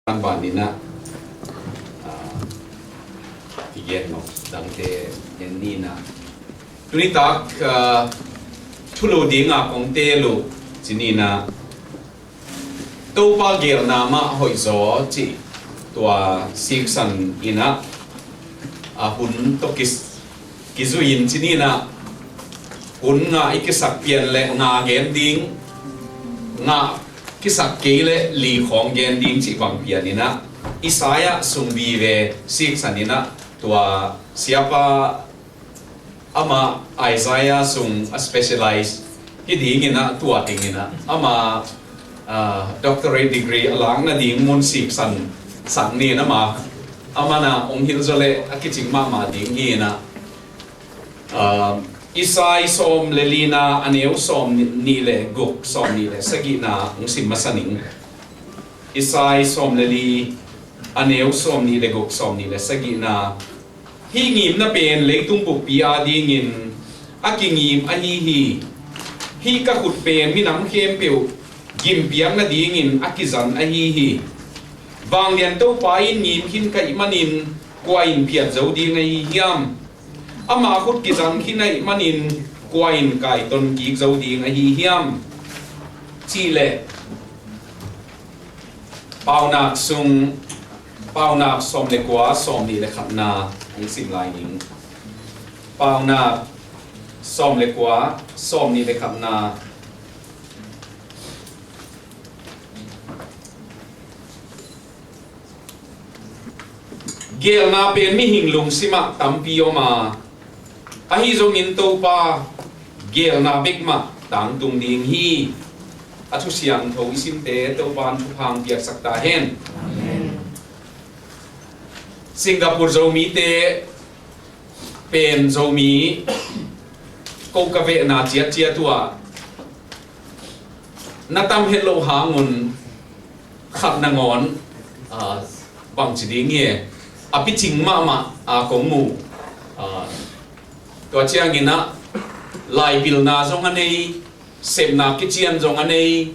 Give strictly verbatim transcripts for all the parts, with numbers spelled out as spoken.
Banbanina, ah, i gen nop dangte en nina. Tunitak, ah, thulu dinga kong teel uh ci nina, Topa gelna mah hoihzaw cih tua siksan ina, a hun tawh kis-, kizui-in ci nina, hun nga i kisak pian le nga gen ding, nga kisak kei le li khawng gen ding cih bang pian ina, Isaiah sung vive siksan ina, tua siapa ama Isaiah sung a specialize hi ding ina, tua ding ina ama, ah, doctorate degree a lakna ding mun siksan sak ni ina ama, ama na ong hilh zaw le a kicing mahmah ding hi ina. Ah, Isai sawm le lina a neu sawm nih le guk, sawm nih le sagihna ong sim masa ning. Isai sawm le li a neu sawm nih le guk, sawm nih le sagihna. Hih ngimna pen leitung buppi a dingin a kingim ahi hi. Hih ka khut pen minam khempeuh gimpiak nadingin a kizan ahi hi. Vanglian Topa in ngim khin ka hih manin kua in phiat zo ding ahi hiam? Ama khut kizang khin ahih manin kua in kaiton kik zo ding ahi hiam? Cih leh Paunak sung, Paunak sawm le kua, sawm nih le khatna hong sim lai ning. Paunak sawm le kua, sawm nih le khatna. Gelna pen mihing lungsimah tampi om a, ahi zongin Topa gelna bek mah tangtung ding hi. A thusiangtho i simte Topa in thupha piaksak ta hen. Amen. Singapore Zomite pen Zomi ko ka vehna ciatciat uh ah na tam het loh hangun khat nangawn, ah, bangci ding hi, a picing mahmah a kong mu, ah, tua ciangin ah laipilna zong a nei, sepna kician zong a nei,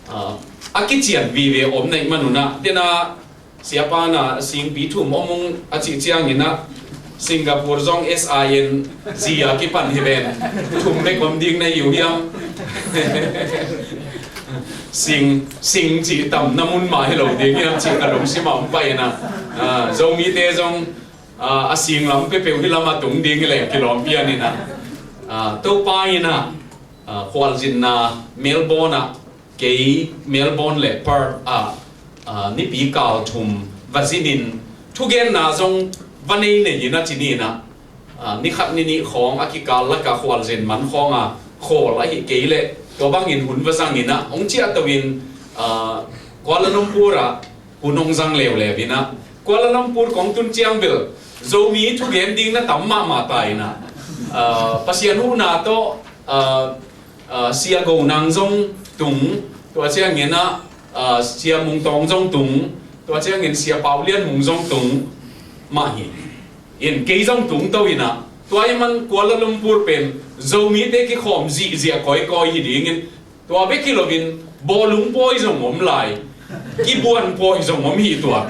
ah, a kician vive om na hih manun ah tena Siapa na singpi thum om ung a cih ciangin ah Singapore zong S I N Z a kipan hi ven thum bek om ding na hi uh hiam? Sing, sing cih tam na mun mah hi lo ding hiam cih ka lungsim ah om pai in ah, ah, Zomite zong, ah, a sing lam peuhpeuh hi lam a tung ding hi leh kilawm pian in ah, ah, Topa in ah, ah, khualzinna Melbourne ah kei Melbourne le Perth ah, ah, nipi kal thum va zinin thugenna zong va nei nei in a ci ni in ah, ah, ni khat ni nih khawng a kikal lak a khualzin man khawng a khawl ahi kei leh tua bangin hun va zang in ah hong ciahto in, ah, Kuala Lumpur ah hun hong zang leuleu in ah Kuala Lumpur kong tun ciang bel Zomi thugen ding na tam mahmah ta in ah, ah, Pasian huhna tawh, ah, ah, Sia Go Nang zong tung, tua ciangin ah, ah, Sia Mung Tawng zong tung, tua ciangin Sia Pau Lian Mung zong tung mah hi. In kei zong tung to in ah, tua ahih man Kuala Lumpur pen Zomite kikhawm zihziah kawikawi hi dingin, tua bek hi loin bawlung pawi zong om lai, kibuan pawi zong om hi tua.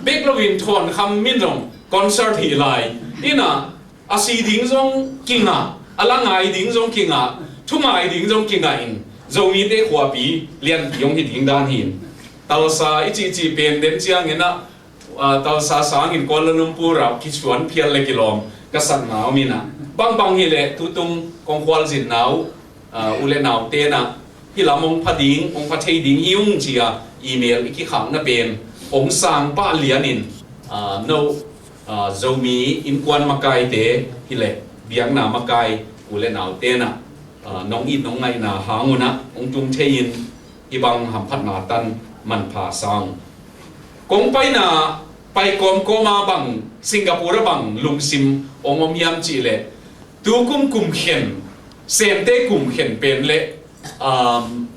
Bek loin Thawnkham min zong concert hi lai. In ah, a si ding zong kingah, a la ngai ding zong kingah, thungai ding zong kingah in, Zomite khuapi lianpi hong hi ding dan hi in. Tulsa i cihcih pen den ciangin ah, ah, Tulsa sangin Kuala Lumpur ah kisuan phial le kilawm ka sakna om in ah. Bangbang hi leh tutung kong khualzinna uh, ah, u le naute in ah hih lam hong pha ding, hong pha thei ding hi ung ci a email i kikhakna pen hong sang pah lianin, ah, no, ah, Zomi innkuan makaite hi leh biakna makai u le naute in ah, ah, nong it nong ngaihna hang un ah hong tung thei in hih bang hamphatna tan manpha sa ung. Kong paina pai kawmkawm a bang Singapore a bang lungsim hong om hiam cih leh, tu kum kum khen, Sente kum khen pen leh, um,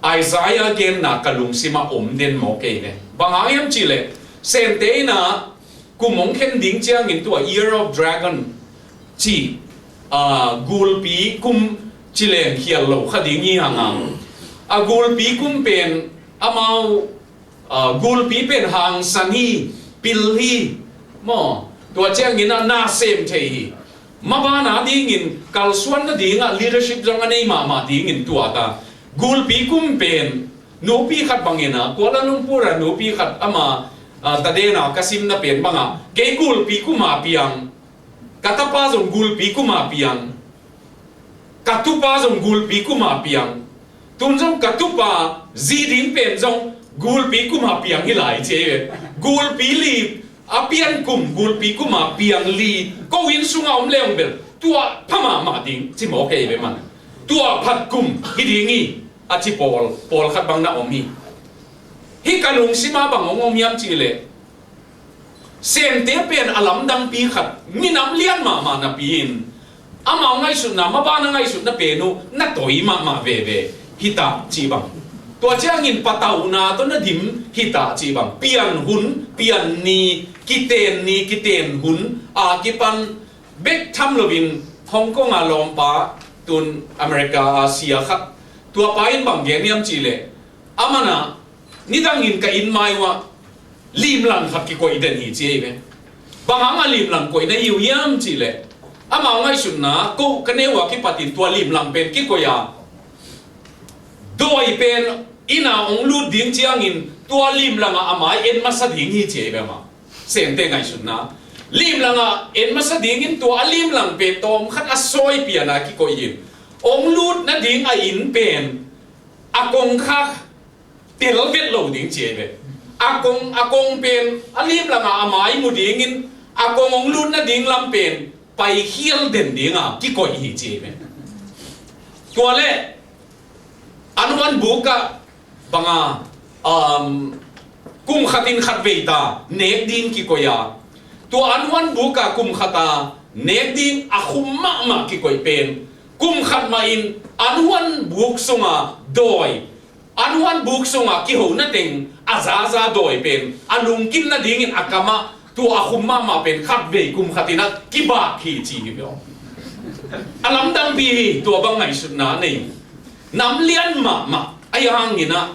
Isaiah genna ka lungsim ah om den maw kei leh. Bang hang hiam cih leh, Sente in ah kum hong khen ding ciangin tua Year of Dragon cih, ah, gulpi kum ci leng khial lo kha ding hi hang a. A gulpi kum pen amau ah, gulpi pen hangsan hi, pil hi, maw, tua ciangin ah na sem thei hi. Maban a dingin kalsuan nadingah leadership zong a nei mahmah dingin tua ta. Gulpi kum pen nupi khat bangin ah, Kuala Lumpur a nupi khat ama, ah, tadena ka simna pen bangah, kei gulpi kum a piang, ka tapa zong gulpi kum a piang, ka tupa zong gulpi kum a piang. Tun zong ka tupa zi ding pen zong gulpi kum a piang hi lai ci ei ve. Gulpi li a pian kum, gulpi kum a piang li, ko inn sunga om le ong bel tua pha mahmah ding ci mawk ei ve man. Tua phat kum hi ding hi a ci pawl, pawlkhat bang na om hi. Hih ka lungsima bang ong om hiam cihleh, Sente pen a lamdangpi khat, minam lian mahmah napi-in, amau ngaihsutna, maban a ngaihsutna pen uh na toi mahmah veve hi ta cih bang. Tua ciangin patauhna tawh na dim hi ta cih bang. Pian hun, pian ni, kiten ni, kiten hun a kipan bek tham loin Hong Kong a lawmpa, tun America a sia khat, tua pa in bang gen hiam cihleh, aman ah nidangin ka inn mai uah limlang khat kikoih den hi ci ei ve. Bang hanga limlang koih na hi uh hiam cihleh, amau ngaihsutna ko ka neu a kipatin tua limlang pen kikoih a, dawi pen inn a ong lut ding ciangin tua limlang ah a mai en masa ding hi ci ei ve mah. Sente ngaihsutna, limlang ah en masa dingin tua a limlang pen tawm khat a sawi pian a kikoih in, ong lut nading a inn pen a kongkhak tel vet lo ding ci ei ve. A kong, a kong pen a limlang ah a mai mu dingin, a kong ong lut nading lam pen paikhial den dinga kikoih hi ci ei ve. Tua le an huan buk ah banga, um, kum khatin khatvei ta nek ding kikoih a, tua an huan buk ah kum khat a nek ding a khum mahmah kikoih pen kum khat mahin an huan buk sunga dawi, an huan buk sunga kiho na teng a zaza dawi pen a lungkim nadingin a kamah tua a khum mahmah pen khatvei kum khatin ah kibak hi ci hi bia. A lamdangpi hi, tua bang ngaihsutna nei. Nam lian mahmah ahi hangin ah,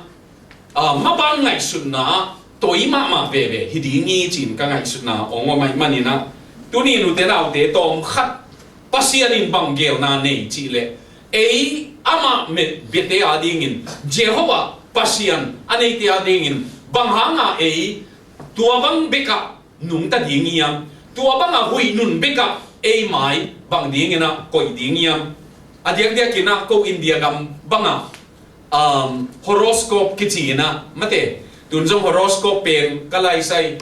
ah, maban ngaihsutna ah toi mahmah veve hi ding hi ci-in ka ngaihsutna ong om ahih manin ah, tuni nute naute tawm khat Pasian in bang gelna nei cihleh, ei amah met biate a dingin, Jehovah Pasian a neite a dingin bang hanga ei tua bang bekah nungta ding hiam, tua banga huih nun bekah ei mai bang dingin ah koih ding hiam? A diakdiakin ah ko India gam banga, um, horoscope kici in ah, mate, tun zong horoscope pen ka laisai,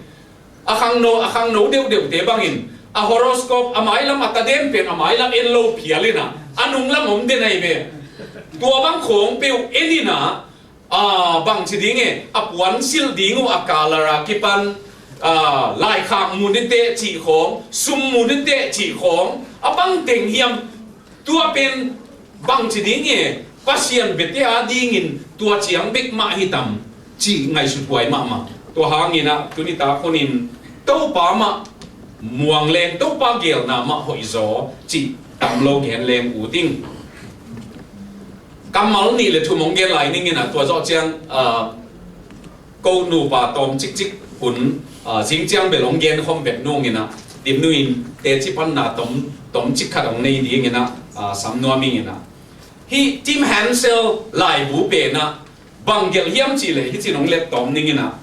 a khangno, a khangno deuhdeuhte bangin a horoscope a mailam a taden pen a mailam en lo phial in ah a nunglam om den ahi ve. Tua bang khawng peuh en in ah, ah, bangci ding e, a puan silh ding uh a color a kipan, ah, laikhak mun in teh cih khawng, sum mun in teh cih khawng, a bang teng hiam, tua pen bangci ding e, Pasian biate a dingin tua ciang bek mah hi tam cih ngaihsuthuai mahmah. Tua hangin ah tuni tak hunin Topa mah muang leng, Topa gelna mah hoihzaw cih tam lo gen leng ut ing. Kammal nih le thum hong gen lai ning in ah, tua zawh ciang, ah, ko nupa tawm cikcik hun, ah, zing ciang bel hong gen khawm bek nung in ah, Dim Nu in teci panna tawm, tawm cik khat hong nei ding in ah, ah, sam nuam ing in ah. Hih Tim Hansel laibu pen ah bang gelh hiam cihleh hih cin hong let tawm ning in ah.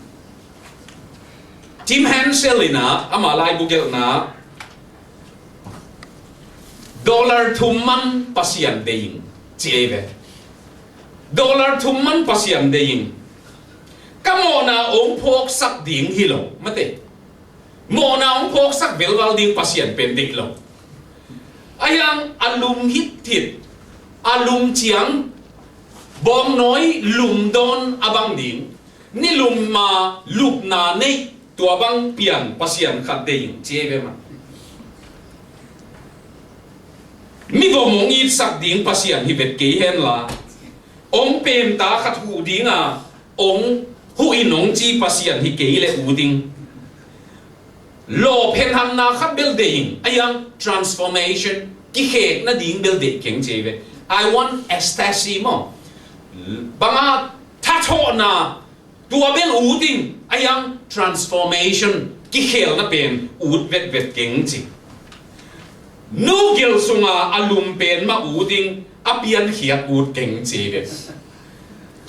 Tim Hansel in ah ama laibu gelhna, dollar thum man Pasian deih ing ci ei ve. Dollar thum man Pasian deih ing. Ka mawhna ong phawksak ding hi lo, mate. Mawhna ong phawksak velval ding Pasian pen deih lo. Ahi hang a lum hithit, a lum ciang, bawngnawi lum dawn a bang ding, ni lum ma lupna neih, tua bang pian Pasian khat deih ing ci ei ve mah. Mi vom ong itsak ding Pasian hi vet kei hen la, ong pemta khat huh dinga ong huh in ong ci Pasian hi kei leh ut ing. Lawp henhanna khat bel deih ing, ahi hang transformation, kikhek nading bel deih keng ci ei ve. I want ecstasy maw. Banga thathawhna, Tua bel ut ing, a hiang transformation, kikhelna pen ut vetvet keng ci. Nu gil sunga a lum pen mah ut ing, a piankhiat ut keng ci ve.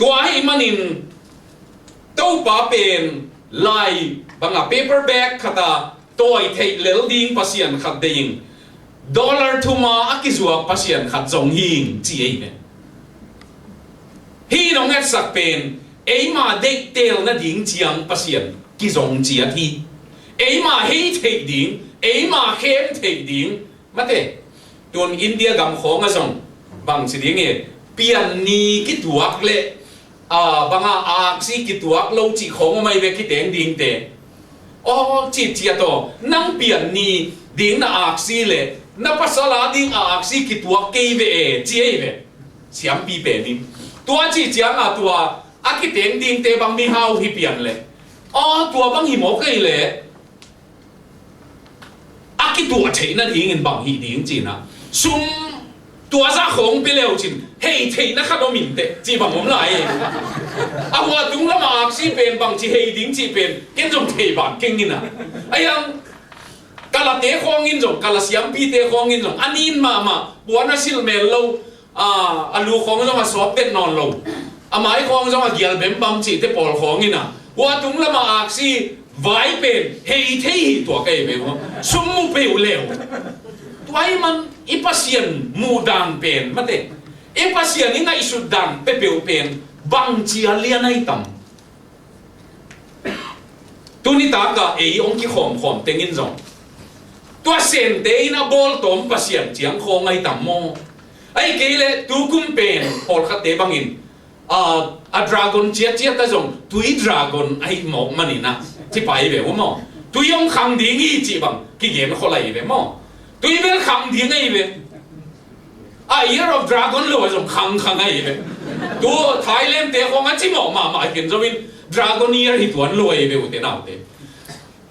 Tua ahih manin Topa pen lai banga paper bag khata tawi theih lel ding Pasian khat deih ing, dollar thuma a kizuak Pasian khat zong hi ing ci ei ve. Hih nong etsak pen eima deihtel nading ciang Pasian kizong ciat hi. Eima hei theih ding, eima khem theih ding. Mate, tun India gam khawng a zong bang ci ding e, pian ni kituak le a banga aksi kituak lo cih khawng a mai ve kiteng dingte. Aw, cih ciat aw, nang pian ni ding na aksi le na pasal a ding a aksi kituak kei ve e ci ei ve. Siampi pen in tua cih cianga tua a kiteng dingte bang mihau hi pian le, aw, tua bang hi mawk ei le, a kituah theih nadingin bang hih ding cina, sum tua zah khawng pia leu cin hei theihna khat om inteh cih bang om lai. A hua tung lama aksi pen bang ci hei ding cih pen ken zong thei bang keng ina. A hiang kalate khawngin zong, kala siampite khawngin zong a nin mahmah, puan a silh mel lo, a, a lu khawng zong a sawp tet nawn lo, a mai khawng zong a gial bembam cihte pawl khawng ina, hua tung lama aksi vai pen hei thei hi tua ka ei ve uh. Sum mu peuh leu. Tua ahih man i Pasian muh dan pen mate, i Pasian i ngaihsut dan pepeuh pen bangci a lian ahi tam. Tuni taka ei hong kikhawmkhawm tengin zong tua sente in a bawltawm Pasian ciang khawng ahi tam maw? Ahih kei leh tukum pen pawlkhatte bangin, a, a dragon ciatciat a zong tui dragon ahi mawk manin a, ci pai ve uh maw? Tui hong khang ding hi cih bang kigen khol ahi ve maw? Tui bel khang ding ahi ve. A Year of Dragon lo a zong khangkhang ahi ve. Tu Thailand te khawng a cimawh mahmah khin zongin Dragon Year hi tuan lo ahi ve ute naute.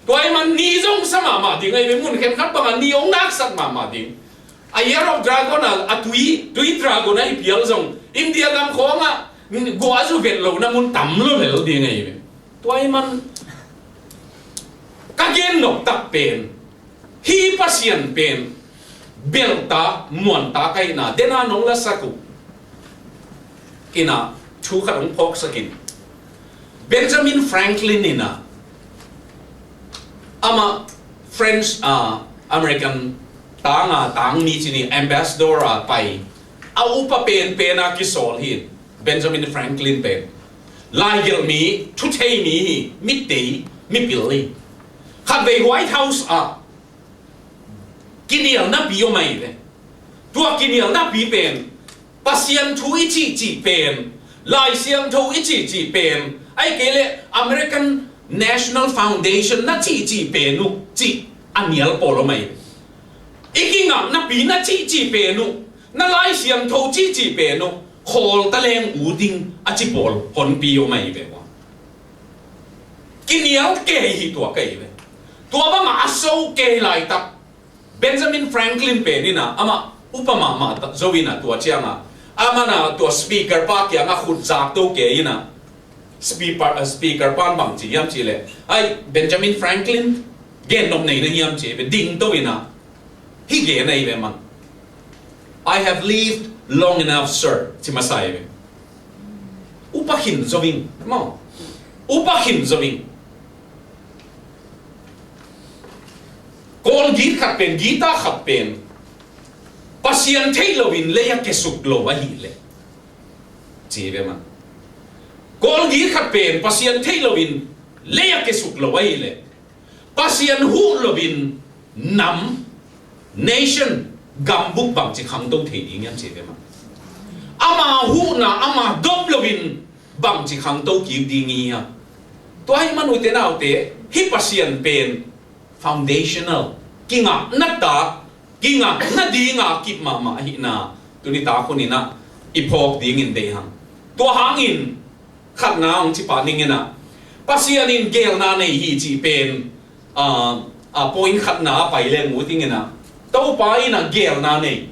Tua ahih man ni zong sa mahmah ding ahi ve, mun khenkhat bangah ni hong naksak mahmah ding. A Year of Dragon a, a tui, tui dragon ahi pial zong India gam khawngah gua zu vet lohna mun tam lo lel ding ahi ve. Tua ahih man ka gen noptak pen hih Pasian pen beltak muantak ahihna dena nong lasak uh. Ina thu khat hong phawksak in, Benjamin Franklin ina, amah French a, American tanga tangmi cini ambassador a pai a upa penpen a kisawl hi. Benjamin Franklin pen laigelh mi, thuthei mi hi, mittei, mipil hi. Khatvei White House ah kinial napi om ahi ve. Tua kinial napi pen Pasian thu i cihcih pen, Lai Siangtho i cihcih pen, ahih kei leh American National Foundation na cihcih pen uh cih a nial pawl om ahi ve. I kingak napi na cihcih pen uh, na Lai Siangtho cihcih pen uh khawl taleng ut ding a ci pawl honpi om ahi ve ua. Kinial kei hi tua ka hi ve. Tua bangah a so kei laitak Benjamin Franklin pen ina amah upa mahmah zo ina tua cianga amah na tua speaker pa kiangah khut zak to kei ina speaker, speaker pan bang ci hiam cih leh, ai, Benjamin Franklin gen nop nei na hiam ci ve, ding to ina hih gen ahi ve man. "I have lived long enough, sir," ci masa hi ve. Upa khin zo ing maw? Upa khin zo ing. Kawlgit khat pen, gita khat pen Pasian theih loin lei a kesuk lo ahih leh, ci ve man. Kawlgit khat pen Pasian theih loin lei a kesuk lo ahih leh, Pasian huh loin nam, nation, gambuk bangci khangto thei ding hiam ci ve man. Ama huhna ama dop loin bangci khangto kik ding hi hiam? Tua ahih man ute naute, hih Pasian pen foundational, kingakna tak, kingakna dinga kip mahmah ahihna tuni tak huninah i phawk dingin deih hang. Tua hangin khatna hong ci pah ning inah, Pasian in geelna nei hi cih pen, ah, ah, point khatna a pai leng uh tinginah, Topa inah geelna nei.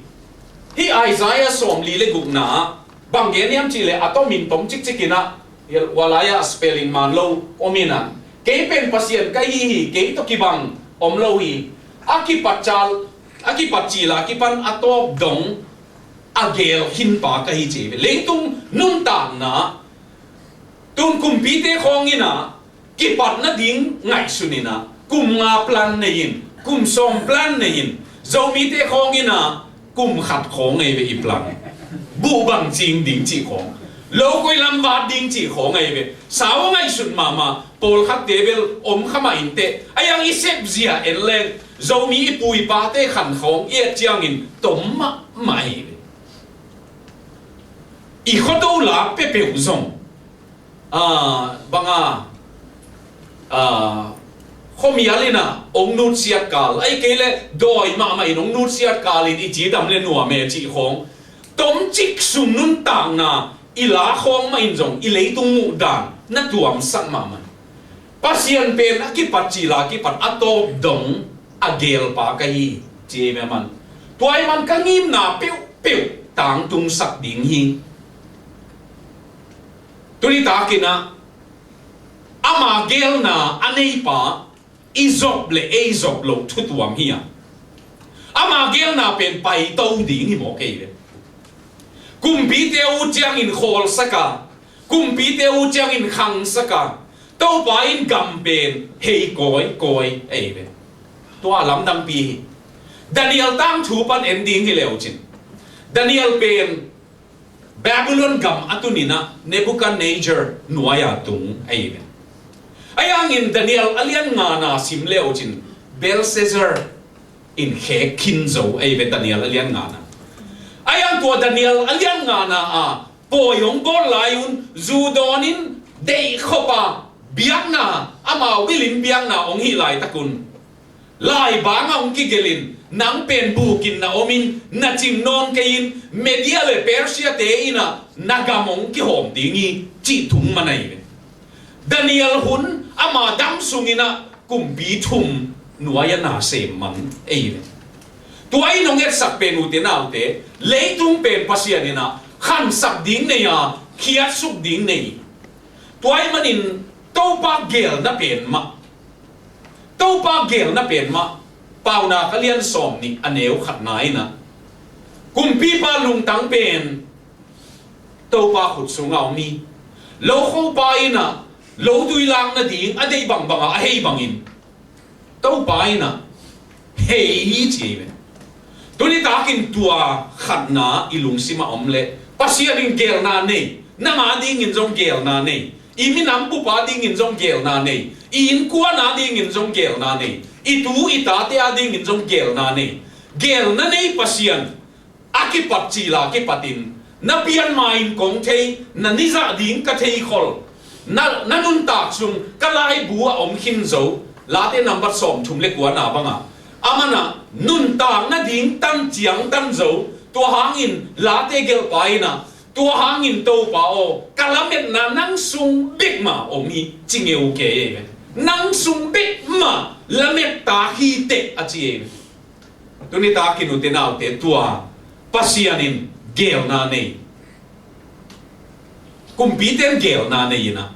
Hih Isaiah sawmli le gukna ah bang gen hiam cihleh, a tomin tom cikcik inah, Walai-ah spelling man lo om inah, kei pen Pasian ka hi hi, kei tawh kibang om lo hi. A kipat cil, a kipat cil a kipan a tawp dong a geel khinpa ka hi ci hi ve. Leitung nuntakna tun kumpite khawng inah kipat nading ngaihsun inah, kum nga plan nei in, kum sawm plan nei in, Zomite khawng inah kum khat khawng ei ve i plan. Buh bang cing ding cih khawng, lo koi lam vat ding cih khawng ei ve. Sau ngaihsun mahmah, pawlkhatte bel om kha mah inteh. A iang i sepzia en leng, Zomi i pu i pate khan khawng i et ciangin tom mahmah ei ve. I khuato lak peuhpeuh zong, ah, banga, ah, khuamial inah ong nutsiat kal, ahih kei leh dawi mahmah in ong nutsiat kal in i cidam le nuam e cih khawng, tomcik sung nuntakna i la khawng mah in zong i leitung muhdan na tuamsak mahmah. Pasian pen a kipat cil a kipat a tawp dong a geelpa ka hi ci hi ve aman. Tua ahih man ka ngimna peuhpeuh tangtungsak ding hi. Tuni takin ah, ama geelna a neipa i zop le ei zop loh thu tuam hi a, ama geelna pen paito ding hi mawk ei ve. Kumpite uh ciangin khawlsak a, kumpite uh ciangin khangsak a, Topa in gam pen hei kawikawi ei ve. Tua lamdangpi hi. Daniel tangthu pan en ding hi le uh cin, Daniel pen Babylon gam a tun inah Nebuchadnezzar nuai-a tung ei ve. A iangin Daniel a lian ngana sim le uh cin, Belshazzar in khek khin zo ei ve, Daniel a lian ngana. A iang tua Daniel a lian ngana a pawi hong bawl lai un, zu dawn in deih khop a, biakna, amau bilin biakna hong hih laitak un, laibang a hong kigelin, nang pen bukin na om in, na cing nawn kei in, Media le Persia-te inah na gam hong kihawm ding hi, cih thum man ei ve. Daniel hun ama dam sung inah kumpi thum nuai-a na sem man ei ve. Tua in hong etsak pen, ute naute, leitung pen Pasian inah khansak ding nei a, khiatsuk ding nei. Tua ahih manin Topa geelna pen mah, Topa geelna pen mah, Paunak a lian sawm nih a neu khatna inah, kumpipa lungtang pen Topa khut sungah om hi. Lokhopa inah lo tui lak nading a deih bangbang a, a hei bangin Topa inah hei hi ci hi ve. Tuni takin tua khatna i lungsimah om leh, Pasian in geelna nei, nang a dingin zong geelna nei, i minam bup a dingin zong geelna nei, i innkuan a dingin zong geelna nei, i tu i tate a dingin zong geelna nei. Geelna nei Pasian, a kipat cil a kipatin, na pianma in kong thei, na nizah ding ka theikhol, na, na nuntak sung ka laibu a om khin zo, Late nambat sawmthum le kuana banga, aman ah nuntak nading tan ciangtan zo. Tua hangin Late gelhpa inah, tua hangin Topa aw, ka lametna nang sung bek mah om hi, ci ngeu kei ei ve. Nang sung bek mah lamet tak hi teh, a ci ei ve. Tuni takin, ute naute, tua Pasian in geelna nei, kumpite in geelna nei inah,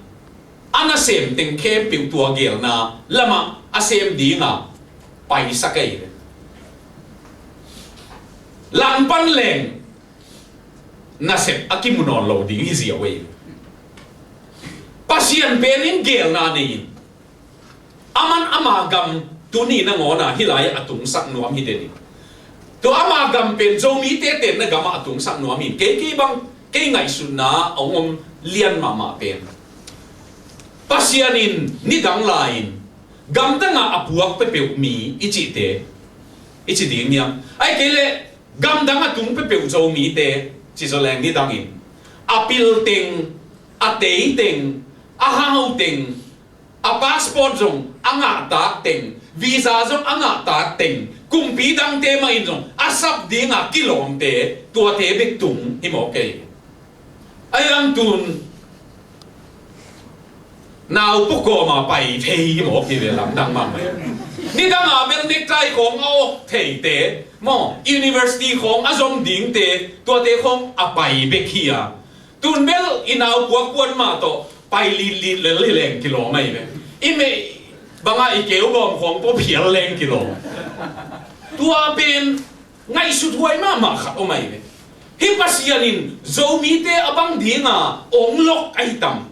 a nasem teng khempeuh tua geelna lamah a sem dinga paisak ei ve. Langpan leng nasep a kimu nawn lo ding hi ziau ei ve. Pasian pen in geelna nei in, aman ama gam tuni nangawn ah hih lai a tungsak nuam hi den hi. Tua ama gam pen Zomite tenna gam ah a tungsak nuam hi. Kei, kei bang, kei ngaihsutna a hong om lian mahmah pen, Pasian in nidang lai-in gamdang ah a puak peuhpeuh mi i cihte i ci ding niam, ahih kei leh gamdang a tung peuhpeuh Zomite ci zaw leng, nidangin a pil teng, a tei teng, a hau teng, a passport zong a ngahtak teng, visa zong a ngahtak teng, kumpi dangte mah in zong a sap dinga kilawmte, tuate bek tung hi mawk ei. Ahi zong tun nau pukawma pai thei hi mawk hi ve, lamdang mahmah. Nidanga bel necktie khawng a awk theite maw, university khawng a zom dingte, tuate khawng a pai bek hi a. Tun bel i nau puakpuan mah tawh pai litlit lel hi leng kilawm ahi ve. I meh banga i keu bawm khawng pawh phial leng kilawm. Tua pen ngaihsut huai mahmah khat om ahi ve. Hih Pasian in Zomite a bang dinga ong lok ahi tam?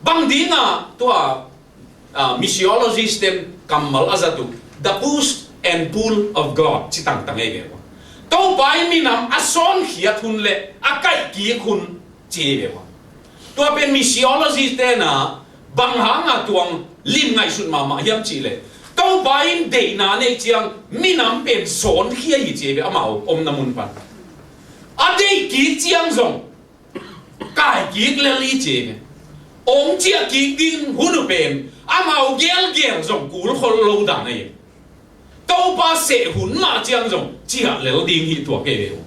Bang dinga tua, ah, missiologist ten kammal a zat uh, the push and pull of God ci tangtang ahi ve ua. Topa in minam a sawnkhiat hun le a kaihkik hun ci ahi ve ua. Tua pen missiologist ten a bang hanga tuang lim ngaihsut mahmah hiam cih leh, Topa in deihna neih ciang minam pen sawnkhia hi ci ahi ve, amau omna mun pan. A deihkik ciang zong kaikik lel hi ci ahi ve. Ong ciahkik ding hun uh pen amau gelgel zong kul khol lo dan ahi ve. Topa seh hun mah ciang zong ciah lel ding hi tuak ahi ve uh.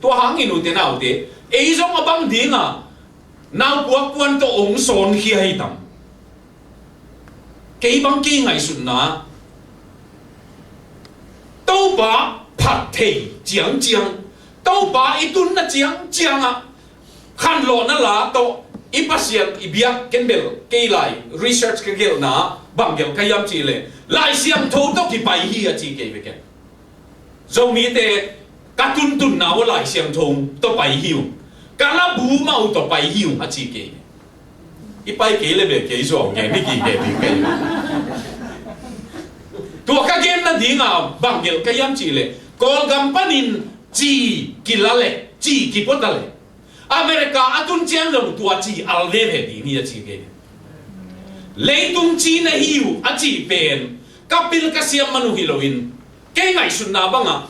Tua hangin ute naute, ei zong a bang dinga naupuak puan tawh ong sawnkhia hi tam? Kei bang kei ngaihsutna, Topa phat thei ciangciang, Topa i tunna ciangciangah khanlawhna la tawh i Pasian i biak ken bel kei lai research ka gelhna bang gelh ka hiam cih leh Lai Siangtho tawh kipai hi a ci kei ve ken. Zomite ka tuntunna uh Lai Siangtho tawh pai hi uh, ka labu mah uh tawh pai hi uh a ci kei ve. I pai kei le beh kei zuau nge mi kige ding kei. Tua ka genna dinga bang gelh ka hiam cih leh Kawlgam panin ci kila le ci kipota le America a tun ciang zong tua ci al veve ding hi a ci kei. Leitung ci na hi uh a ci pen ka pil ka siam man uh hi loin, kei ngaihsutna bangah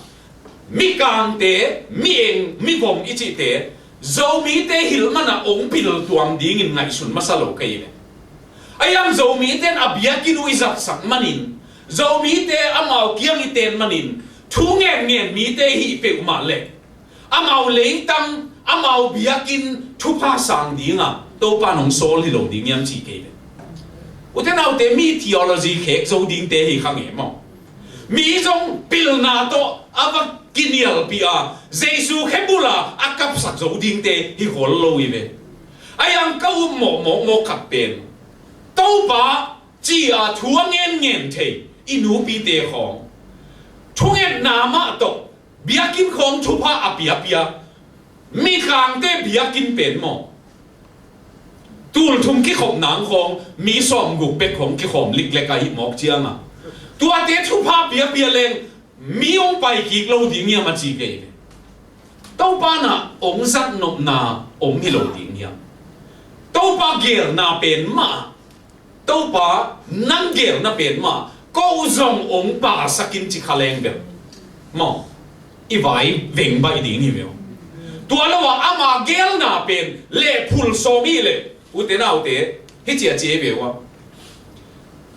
mikangte, mi-eng, mivom i cihte Zomite hilh mana ong pil tuam dingin ngaihsun masa lo ka hi ve. Ahi hang Zomite in a biakinn uh i zatsak manin, Zomite amau kiang i ten manin thu ngen ngen mite hih peuhmah leh amau leitang, amau biakinn thupha sang dinga Topa in hong sawl hi lo ding hiam ci kei ve. Ute naute, mi theology khek zo dingte hi kha nge maw? Mi zong pilna tawh a va kinialpih a Jesu khebula a kapsak zo dingte hi khol lo hi ve. Ahi hang ka up mawkmawk mawk khat pen Topa ci-a thu a ngenngen thei i nupite khawng thungetna mah tawh biakinn khawng thupha a piapia, mikangte biakinn pen maw, tulthum kikhop nang khawng mi sawmguk bek khawng kikhawm liklek ahi mawk cianga tuate thupha piapia leng mi hong pai kik lo ding hiam a ci kei ve. Topa na hong zatnopna om hi lo ding hiam? Topa gelna pen mah, Topa nang gelna pen mah ko zong hong pasakin ci kha leng bel maw, i vai veng baih ding hi ve uh. Tua lo a ama gelna pen lehphul sawm hi leh ute naute, hih ci a ci hi ve uh a.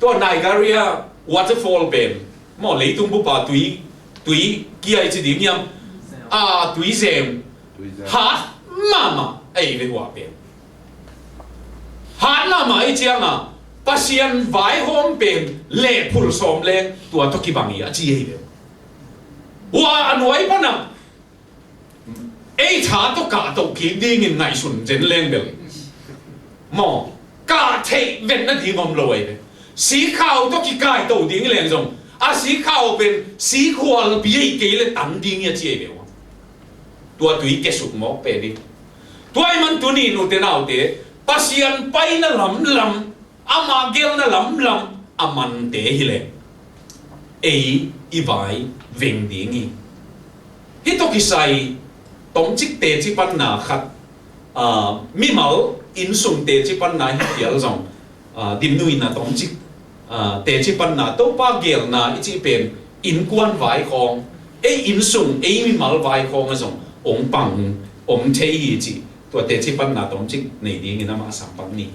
Tua Niagara waterfall pen maw, leitung bupa tui, tui kia i ci ding hiam, a tui zem hat mahmah ahi ve uh a pen. Hat mahmah ahi cianga Pasian vaihawm pen lehphul sawm leng tua tawh kibang hi a ci ahi ve. Ua a nuai pana ei tha tawh kahtoh kik dingin ngaihsun zen leng bel maw, kah theih ven nading om lo ahi ve. Sikhau tawh kikaito ding leng zong a sikhau pen sikhualpi ahi kei le tan ding hi a ci ahi ve uh a. Tua tui kesuk mawk pen hi. Tua ahih man tuni nute naute, Pasian paina lamlam, ama gelna lamlam a mante hi leh ei i vai veng ding hi. Hih tawh kisai tomcik teci panna khat, aa, mimal innsung teci panna hi phial zong, aa, dimnuihna tomcik, aa, teci panna Topa gelna i cih pen innkuan vai khawng, ei innsung ei mimal vai khawng a zong hong pang om thei hi cih tua teci panna tomcik nei dingin amah a sang pak ni.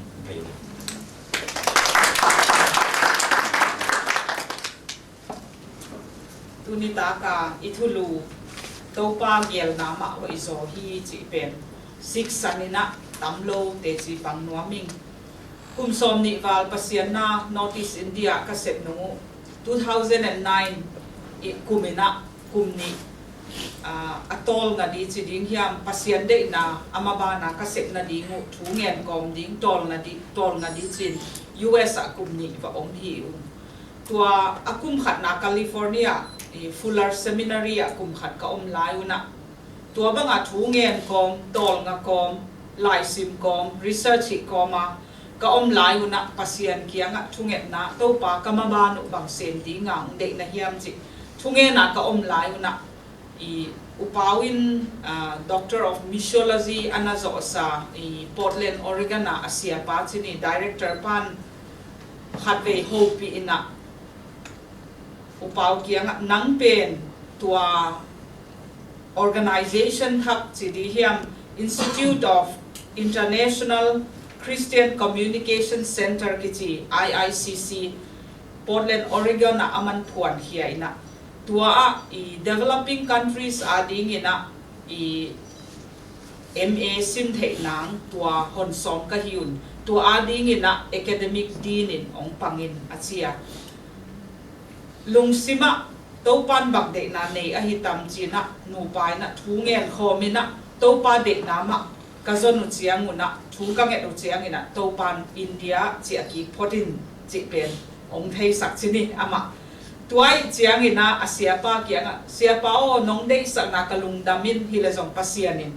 Tuni taka i thulu Topa gelna mah hoih zaw hi cih pen siksan inah tam lo teci pang nuam ing. Kum sawm nih val Pasian na North East India ka sep nung uh two thousand and nine i kum inah kum nih ah, a tawlnga di ci ding hiam, Pasian deihna a mabana ka sep nading uh thu ngen kawm ding tawlnga di, tawlnga di cin U S ah kum nih va om hi ung. Tua a kum khatna California i Fuller Seminary ah kum khat ka om lai unah, tua banga thu ngen kawm, tawlnga kawm, laisim kawm, research hi kawma ka om lai unah Pasian kiangah thungetna, Topa, ka maban uh bang sem dinga hong deihna hiam cih thungena ka om lai unah, i upau in, ah, Doctor of Missiology a na zawhsa i Portland, Oregon a a siapa cin i director pan khatvei hopih inah, upau kiangah, nang pen tua organization thak ci di hiam, Institute of International Christian Communication Center kici, I I C C, Portland, Oregon ah a man phuankhia inah, tua ah i developing countries ading inah i M A sim theih nang tua hon sawm ka hi un, tua ading inah academic dean in hong pangin a cia. Lungsimah Topan bang deihna nei ahi tam cinah, nupa inah thu ngen khawm inah, Topa deihna mah ka zon uh ciang unah, thu ka nget uh ciang inah, Topan India ciah kik phot in cih pen hong theisak cin i amah. Tua ih ciang inah a siapa kiangah, Siapa aw, nong deihsakna ka lungdam in, hi le zong Pasian in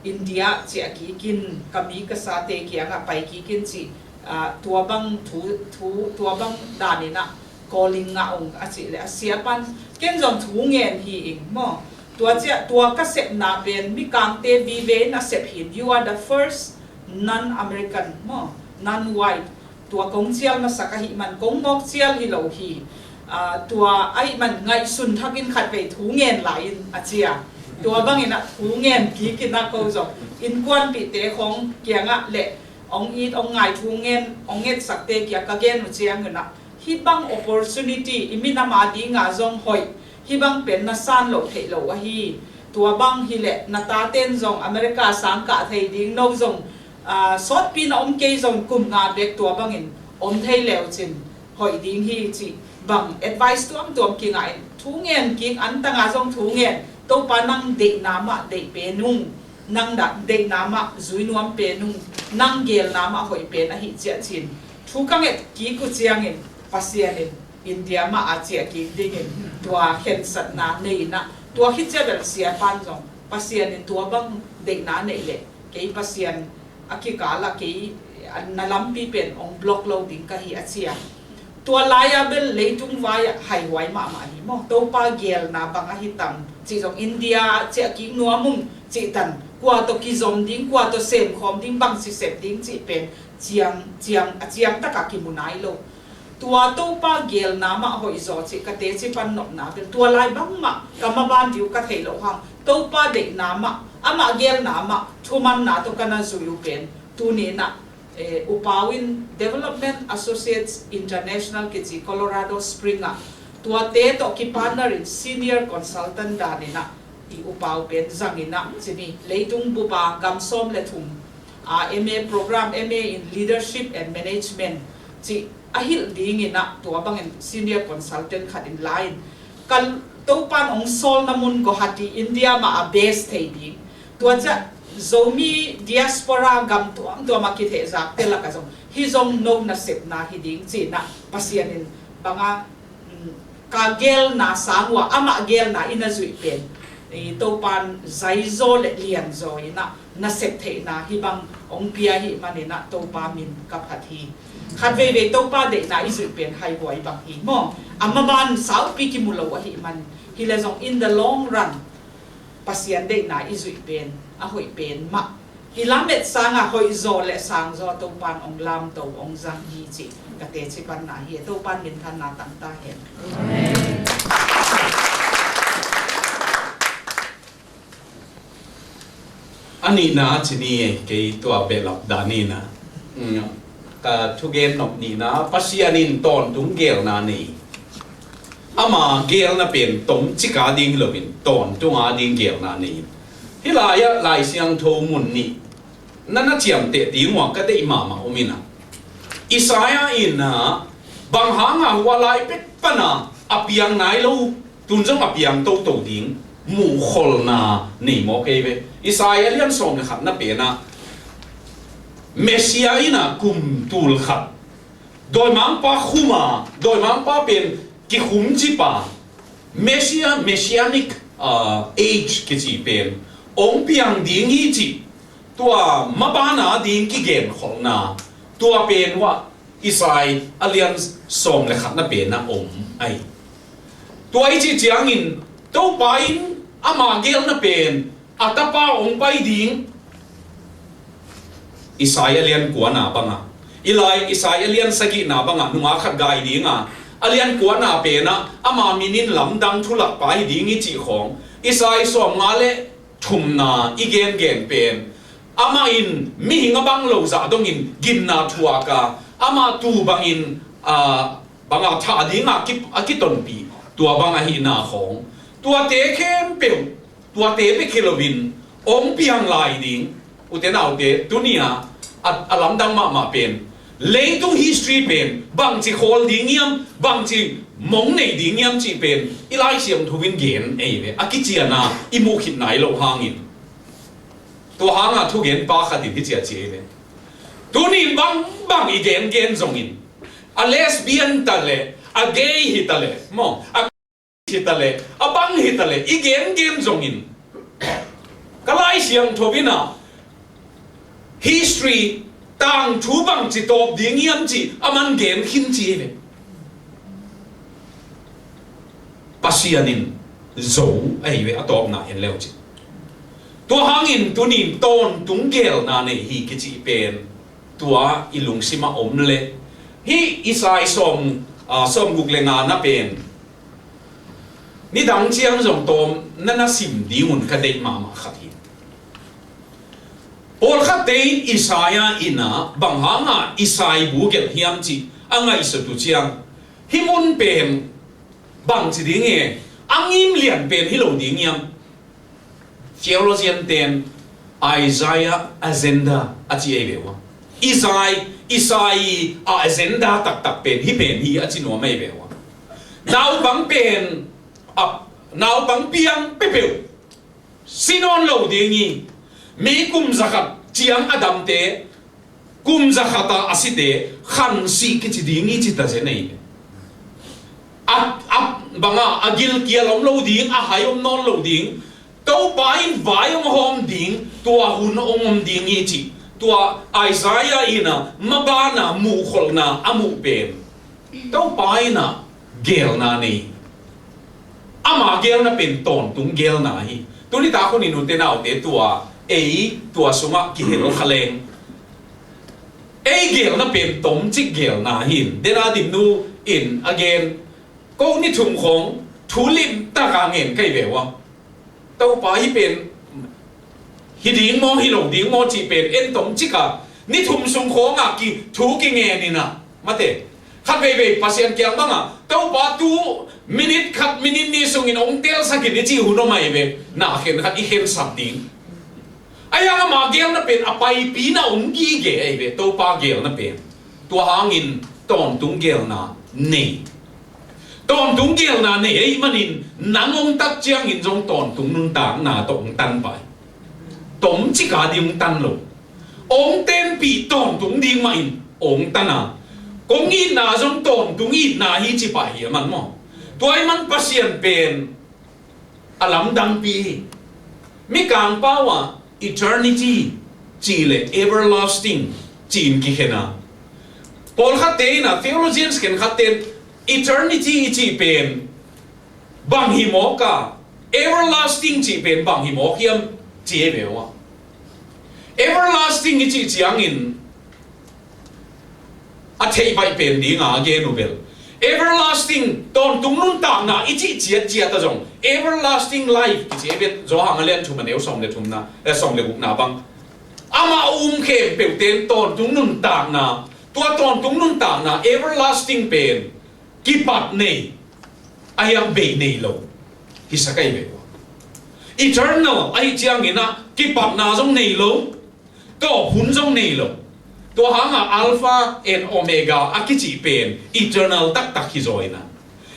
India ciah kik in, ka mi ka sate kiangah pai kik in cih, ah, tua bang thu, thu, tua bang dan inah calling ngah ung a cih le a siapan, ken zong thu ngen hi ing maw. Tua ciah, tua ka sepna pen mikangte vive in a sep hin, you are the first non-American maw, non-white. Tua kong cial masak ahih man, kong mawk cial hi lo hi. Ah, tua ahih man ngaihsun thakin khatvei thu ngen lai in a cia. Tua bangin ah thu ngen kik inah ko zong innkuanpihte khong kiangah le hong it hong ngai thu ngen hong ngetsakte kiang ka gen uh ciang unah, hih bang opportunity i minam adinga zong hoih, hih bang pen na san loh theih lo ahi. Tua bang hileh na taten zong America sang kah thei ding, no zong, ah, sawtpi na om kei zong kum nga bek tua bangin om thei leu cin hoih ding hi cih bang advice tuamtuam kingah in, thu ngen kik, antanga zong thu ngen, Topa nang deihna mah deih pen ung, nang dah deihna mah zui nuam pen ung, nang gelna mah hoih pen ahi ciah cin thu ka nget kik uh ciangin Pasian in India mah a ciah kik dingin tua khensatna nei inah, tua khit ciah bel siapan zong Pasian in tua bang deihna neih leh kei Pasian a kikal ah kei na lampi pen hong block lo ding ka hi a cia. Tua lai-a bel leitung vai-ah haihuai mahmah hi maw. Topa gelna bang ahi tam cih zong, India ciah kik nuam ung cih tan, kua tawh kizom ding, kua tawh semkhawm ding, bang sisep ding cih pen ciang, ciang, a ciang takah kimu nai lo. Tua Topa gelna mah hoihzaw cih ka teci pan nopna pen tua lai bangmah ka maban ding uh ka theih loh hang, Topa deihna mah, amah gelna mah thumanna tawh ka na zui uh pen tuni inah, eh, upau in Development Associates International kici Colorado Spring ah tuate tawh kipartner in senior consultant dan inah i upau pen zang inah cin i, leitung bup a gam sawm le thum a M A program, M A in Leadership and Management cih a hilh ding inah tua bangin senior consultant khat in la in, ka Topan hong sawlna mun Guwahati, India mah a base thei ding. Tua ciah Zomi diaspora gam tuamtuam a kithehzakte lakah zong hih zong no nasepna hi ding ci inah Pasian in banga, mm, ka gelna sang uh ah amah gelna i na zuih pen, i Topan zaizaw le lianzaw inah nasep theihna hih bang hong pia ahih man inah Topa min ka phat hi. Khat veivei Topa deihna i zuih pen haihuai bang hi maw. A maban saupi kimu lo ahih man hi le zong, in the long run Pasian deihna i zuih pen a hoih pen mah. I lamet sangah hoihzaw le sangzaw Topan hong lamto hong zang hi cih ka teci panna hi. Topan minthanna tang ta hen. A nihna ci ni, kei tua behlap dan nihna, mm, ka thugen nop nihna, Pasian in tawntung gelna nei. Ama gelna pen tomcik a ding hi loin tawntung a ding gelna nei. Hih lai-ah Lai Siangtho mun nih na na ciamteh ding uh a ka deih mahmah om inah, Isaiah in ah, bang hanga hua lai pek pana a piang nai lo, tun zong a piang toto ding, muhkholhna nei mawk ei ve. Isaiah a lian sawm le khatna penah Messiah in a kum tul khat dawimangpa khum a, dawimangpa pen kikhum cipa, Messiah, Messianic, ah, age kici pen hong piang ding hi cih, tua mabana ding kigenkholhna, tua pen uh ah Isaiah a lian sawm le khatna penah om ahi. Tua i cih ciangin Topa in ama geelna pen a tapa hong pai ding, Isaiah a lian kuana banga, i lai Isaiah a lian sagihna banga nungak khat gai dinga, a lian kuana penah ama min in lamdang thulakpa hi ding i cih khawng, Isaiah sawmnga le thumna i gengen pen, amah in mihing a bang lo zah dongin ginna thuak a, amah tuu bangin, ah, banga thah dinga ki, a kitonpih, tua bang ahihna khawng, tuate khempeuh, tuate bek hi loin hong piang lai ding. Ute naute, tuni-a a, a lamdang mahmah pen, leitung history pen bangci khawl ding hiam, bangci mong nei ding hiam cih pen i Lai Siangtho in gen ei ve, a kiciana i muh khit nai loh hangin. Tua hanga thugenpa khat in hi cia ci ei ve. Tunin bangbang i gengen zongin, a lesbian ta le, a gay hi ta le maw, a hi ta le, a bang hi ta le, i gengen zongin, ka Lai Siangtho in a history, tangthu bangci tawp ding hiam cih a man gen khin ci hi ve. Pasian in zo ahi ve, a tawpna en leu cin. Tua hangin tunin tawntung geelna nei hi kicih pen tua i lungsimah om le, hih Isai sawm, ah, sawmguk le ngana pen nidang ciang zong tawm na na sim dingun ka deih mahmah khat hi. Pawlkhatte in Isaiah in a bang hanga Isai bu gelh hiam cih a ngaihsut uh ciang, hih mun pen bangci ding e, a ngim lian pen hi lo ding hiam? Theologian ten Isaiah agenda a ci ei ve ua. Isai, Isai a agenda taktak pen hih pen hi a ci nuam ei ve ua. Naupang pen, a, naupang piang peuhpeuh si nawn lo ding hi. Mi kum zakhat ciang a damte, kum zakhata a site khansih kici ding hi ci ta zen ei. A, a banga a gilkial om lo ding, a hai om nawn lo ding, Topa in vai hong hawm ding, tua hun hong om ding hi ci. Tua Isaiah in a mabana muhkholhna a muh pen Topa in a geelna nei. Ama geelna pen tawntung geelna hi. Tuni tak hun in ute naute, tua ei tua sungah kihel kha leng, ei geelna pen tomcik geelna hi. Dena Dimnu in a gen, ko ni thum khawng thu limtak a ngen ka hi ve ua. Topa hih pen hi ding maw, hi lo ding maw cih pen en tomcik a, ni thum sung khawng a ki thu kingen in a, mate, khat veivei Pasian kiang banga Topa tu minute khat, minute nih sungin hong telsak in i cih hun om ahi ve. Na khen khat i khensak ding. Ahi hang ama geelna pen a paipina om gige ahi ve, Topa geelna pen. Tua hangin tawntung geelna nei. Tawntung geelna nei ahih manin nang hong tat ciangin zong tawntung nuntakna tawh hong tan pai. Tomcik a ding hong tan lo. Hong tenpih tawntung ding mahin hong tan a, kong itna zong tawntung itna hi ci pah hi a man maw. Tua ahih man Pasian pen a lamdangpi hi. Mikang pau ah eternity cih le everlasting ci-in kikhen a, pawlkhatte in a, theologians khenkhatte in eternity i cih pen bang hi mawk a, everlasting cih pen bang hi mawk hiam ci hi ve ua. Everlasting i cih ciangin a theih baih pen dinga a gen uh bel, everlasting, tawntung nuntakna i cih ciatciat a zong, everlasting life kici hi ve, Johan a lian thum a neu sawm le thumna, eh, sawm le gukna bang. Amah a um khempeuhte in tawntung nuntakna, tua tawntung nuntakna everlasting pen kipat nei, ahi hang bei nei lo hisak ahi ve ua. Eternal ahih ciangin a kipatna zong nei lo, tawp hun zong nei lo. Tua hanga Alpha and Omega a kicih pen eternal taktak hi zaw in a,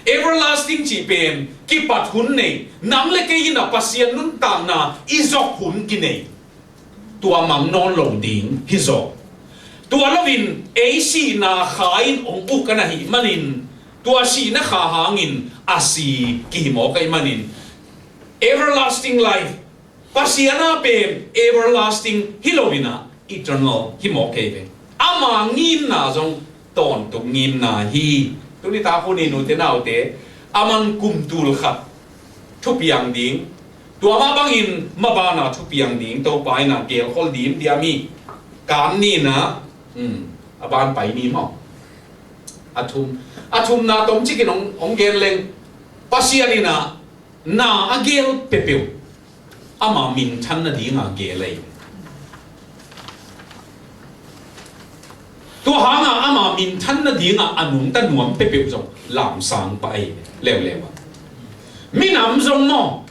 Everlasting cih pen kipat hun nei, nang le kei in a Pasian nuntakna i zop hun kinei. Tua mang nawn lo ding hi zaw. Tua loin ei sihna kha in hong uk a na hih manin, tua sihna kha hangin a si kihi mawk ahih manin, everlasting life, Pasian a pen everlasting hi lo in a, eternal hi mawk kei ve. Ama ngimna zong tawntung ngimna hi. Tuni tak hun in ute naute, aman kum tul khat thupiang ding, tua mah bangin maban a thupiang ding Topa in a gelkhol dimdiam hi. Kan ni in a, um, a ban pai ni maw? A thum, a thumna tomcik in hong, hong gen leng, Pasian in a na a gel peuhpeuh ama minthan nading a gel ahi. Tua hang a ama minthan nading a a nungta nuam peuhpeuh zong lamsang pah ahi leuleu a. Minam zong maw,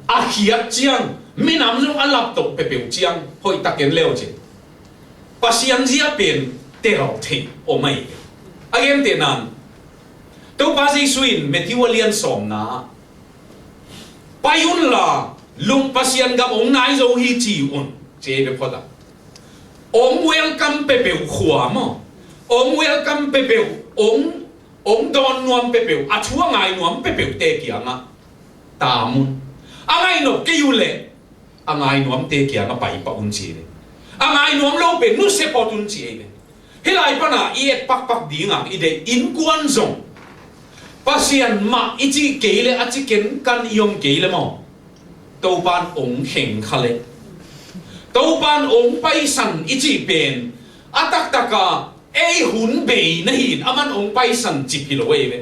a khiat ciang, minam zong a laptoh peuhpeuh ciang hoihtak en leu cin, Pasian zia pen tel theih om ahi. A gentehna in, Topa Jesu in Matthew a lian sawmna ah, "Pai unla, lung Pasian gam hong nai zo hi ci un," ci ei ve phot a. Hong welcome peuhpeuh khua maw, hong welcome peuhpeuh, hong, hong dawn nuam peuhpeuh, a thu a ngai nuam peuhpeuhte kiangah tam un. A ngai nop kei uh leh a ngai nuamte kiangah pai pah un ci ei ve. A ngai nuam lo pen nusia phot un ci ei ve. Hih lai pan a i et pakpak ding a i deih innkuan zong, Pasian mah i cih kei leh, a ci kenkan i om kei leh maw, Topa'n hong kheng kha leh, Topa'n hong paisan i cih pen a taktak a ei hun bei na hi in, aman hong paisan cip hi lo ei ve.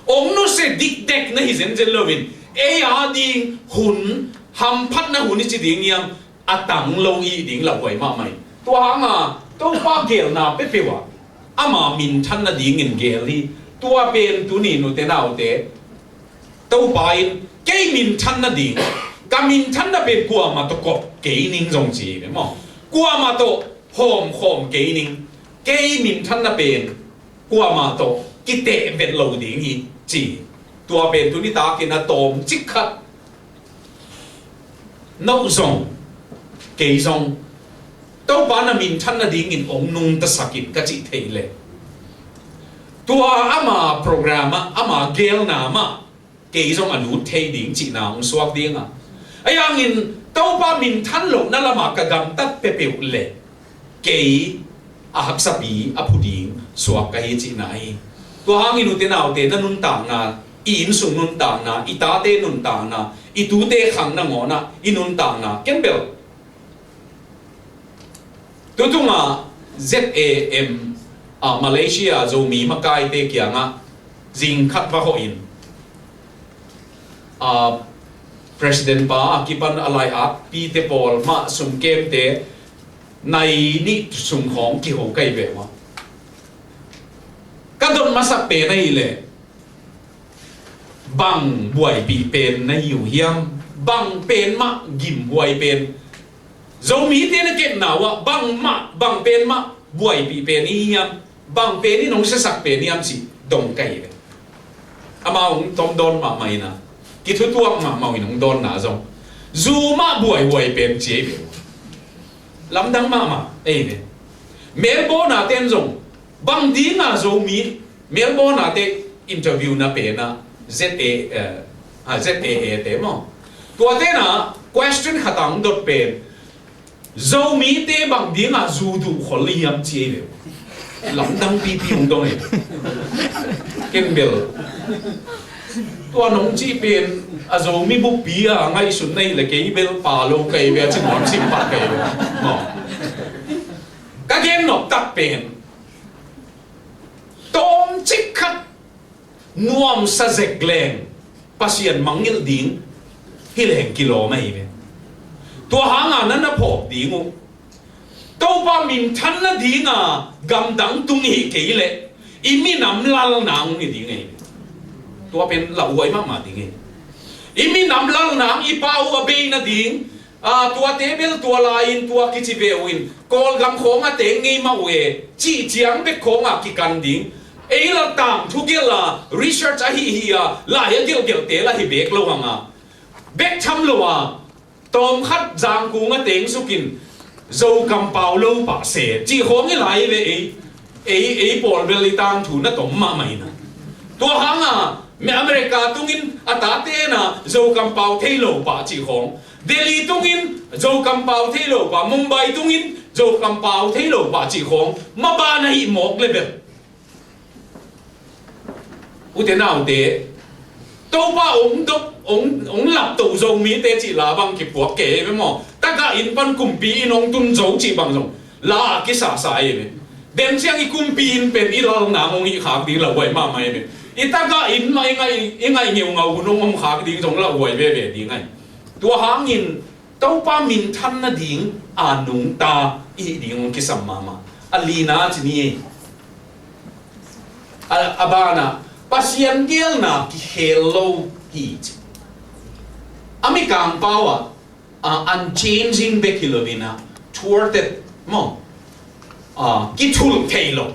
Hong nusia dikdek na hi zenzen lo in, ei a ding hun, hamphatna hun i ci ding hiam, a tang lo i ding lauhuai mahmah in. Tua hang a Topa gelna peuhpeuh ah ama minthan nadingin gel hi. Tua pen tuni in ute naute, Topa in kei minthan nading, ka minthan na pen kuamah tawh kop kei ning zong ci ei ve maw. Kuamah tawh hawmkhawm kei ning. Kei minthan na pen kuamah tawh kiteh vet lo ding hi ci. Tua pen tuni tak in a tawmcik khat, no zong, kei zong, Topa na minthan nadingin hong nungtasak in ka cih theih leh, tua ama program ah, ama gelna mah kei zong a lut thei ding cihna hong suak ding a. Ahi hangin Topa minthan lohna lamah ka gamtat peuhpeuh leh kei a haksapi a phu ding suak ka hi cihna hi. Tua hangin ute naute, na nuntakna, i innsung nuntakna, i tate nuntakna, i tute khang nangawn ah i nuntakna, ken bel tutung a Z A M, a, Malaysia Zomi makaite kiangah zing khat va hawh in, a, President pa a kipan a lai-atpite pawl mah sumkemte nai nih sum khawng kiho ka hi ve uh a. Ka dot masak pen ahih leh, bang buaipih pen na hi uh hiam? Bang pen mah gim buai pen? Zomite na kepna uh ah bang mah, bang pen mah buaipih pen i hi hiam? Bang pen in hong siasak pen hiam cih dong ka hi ve. Amau hong tom dawn mahmah in a, kithutuak mahmah in hong dawnna zong, zu mah buaihuai pen ci ei ve. Lamdang mahmah ei ve. Melbourne a ten zong, bang dinga Zomi, Melbourne a te interview na pen a, Z A, eh, ah, Z A A te maw, tua ten a question khat a hong dot pen, Zomite bang dinga zu duh khol hiam ci ei ve. Lamdang pipi hong dong ei. Ken bel tua nong cih pen a Zomi buppi a ngaihsutna hi leh kei bel pa lo ka hi ve a ci nuam sim pah ka hi ve. Maw. Ka gen nop tak pen, tawmcik khat nuamsa zek leng Pasian mangngilh ding hi leng kilawm ahi ve. Tua hanga na na phawk ding uh, Topa minthan nadinga gamdang tung i hih kei leh i minam lalna hong hi ding ahi ve. Tua pen lauhuai mahmah ding hi. I minam lalna hong, i pa uh a bei nading, a, tuate bel tua lai-in tua kici ve uh in, Kawlgam khawng a teng ngei mah uh e cih ciang bek khawng a kikan ding. Ei la tangthu gelh a, research ahi hi a, lai a gelhgelhte la hi bek lo hang a, bek tham lo a, tawmkhat Zangkung a teng sukin Zo kampau lo pah se cih khawng i lai ve ei. Ei, ei pawl bel i tangthu na tom mahmah in a. Tua hang a, mi America tungin a tate na Zo kampau thei lo pah cih khawng, Delhi tungin Zo kampau thei lo pah, Mumbai tungin Zo kampau thei lo pah cih khawng, maban a hih mawk le bel. Ute naute, Topa ong dop, ong, ong lapto Zomite cih la bang kipuak kei ve maw? Tagah inn pan kumpi inn ong tun zo cih bang zong la kisasa ei ve. Dem ciang i kumpi inn pen i lal nang ong hih khak ding lauhuai mahmah ei ve. I tagah inn mah i ngaih, i ngaih ngeungau hun ong om khak ding zong lauhuai veve ding ai. Tua hangin Topa minthan nading a nungta i hih ding hong kisam mahmah. A lina ci ni ei. A, a banah Pasian gelna kikhel lo hi ci. A Mikang pau ah, a, unchanging bek hi lo in a, thwarted maw, a, kithulh thei lo.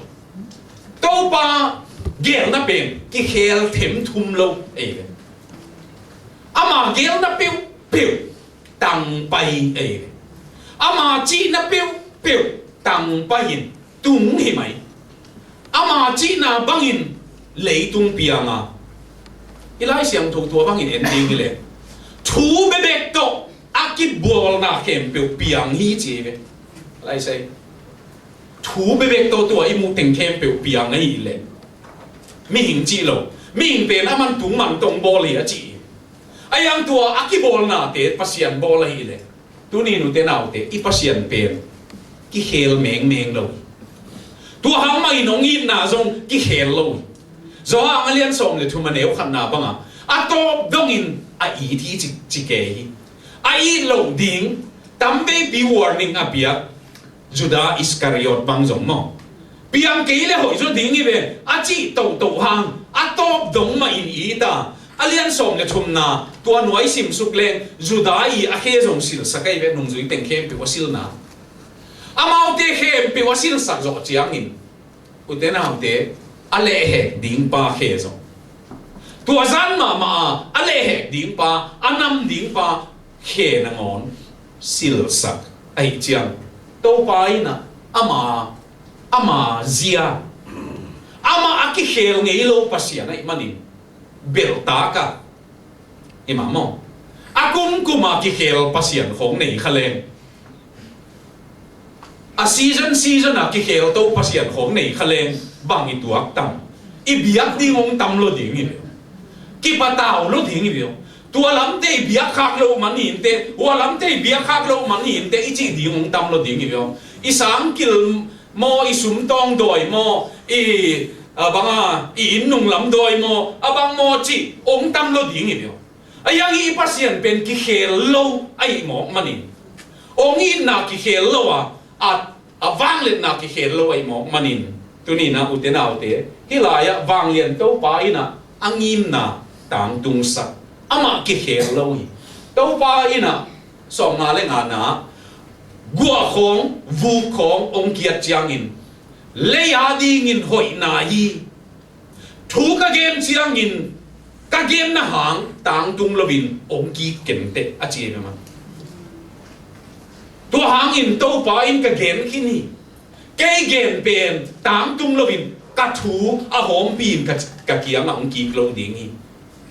Topa gelna pen kikhel themthum lo ei ve. Ama gelna peuhpeuh tangpai ei ve. Ama cihna peuhpeuh tangpai in tung hi mai. Ama cihna bangin leitung piang a, i Lai Siangtho tua bangin en ding hi leh, thu bebek tawh a kibawlna khempeuh piang hi ci ei ve. Lai sai. Thu bebek tawh tua i muh teng khempeuh piang ahih leh, mihing cih lo, mihing pen a man tung man tong bawl hi a ci hi. A yang tua a kibawlnate Pasian bawl ahih leh, tuni nute naute, i Pasian pen kikhel mengmeng lo hi. Tua hang mah in hong itna zong kikhel lo hi. Johan a lian sawm le thum a neu khatna bangah a tawp dongin a it hi ci, ci kei hi. A it loh ding tamveipi warning a piak Judah Iskariot bang zong maw, piang kei le hoih zaw ding hi ve a cih tohtoh hang a tawp dong mah in it a, a lian sawm le thumna tua nuai simsuk leng Judah i a khe zong silsak ahi ve, nungzui teng khempeuh a silna. Amaute khempeuh a silsak zawh ciangin, ute naute, a lehhek dingpa khe zong, tua zan mahmah a a lehhek dingpa, a nam dingpa khe nangawn silsak ahih ciang, Topa in a ama, ama zia, amah a kikhel ngei lo Pasian ahih manin belhtak a, i mah maw, a kumkum a kikhel Pasian khawng nei kha leng, a season season a kikhel to Pasian khawng nei kha leng, bang i tuak tam? I biak ding hong tam lo ding hi ve. Kipatau lo ding hi ve. Tua lamte i biak khak lo man hi inteh, hua lamte i biak khak lo man hi inteh i cih ding hong tam lo ding hi ve. I sangkil maw, i sumtawng dawi maw, i, a banga, i inn nunglam dawi maw, a bang maw cih hong tam lo ding hi ve. A yang i Pasian pen kikhel lo ahih mawk manin, hong itna kikhel lo a, a, a vangliatna kikhel lo ahih mawk manin, tuni-in a ute naute, hih lai-ah vanglian Topa in a a ngimna tangtungsak, amah kikhel lo hi. Topa in a sawmnga le ngana, guah khawng, vuk khawng hong kiat ciangin, lei a dingin hoihna hi. Thu ka gen ciangin ka genna hang tangtung loin hong kik kenteh, a ci hi ve maw. Tua hangin Topa in ka gen khin hi. Kei gen pen tangtung loin ka thu a hawmpi in ka, ka kiangah hong kik lo ding hi.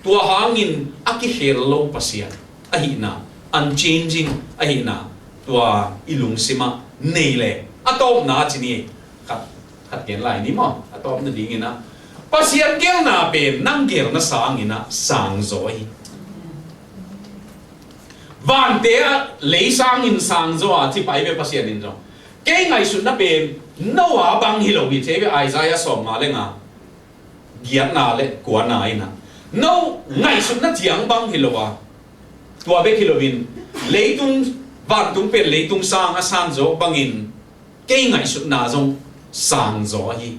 Tua hangin a kikhel lo Pasian ahihna, unchanging ahihna, tua i lungsimah nei leng, a tawpna ci ni, khat, khat gen lai ni maw, a tawpna dingin a, Pasian gelna pen nang gelna sangin a sangzaw hi. Vante ah lei sangin sangzaw a ci pai ve Pasian in zong. Kei ngaihsutna pen Noah bang hi lo hi, ci hi ve Isaiah sawmnga le nga, giatna le kuana in a, no ngaihsutna ciang bang hi lo a, tua bek hi loin leitung, vantung pen leitung sang a sanzaw bangin kei ngaihsutna zong sangzaw hi.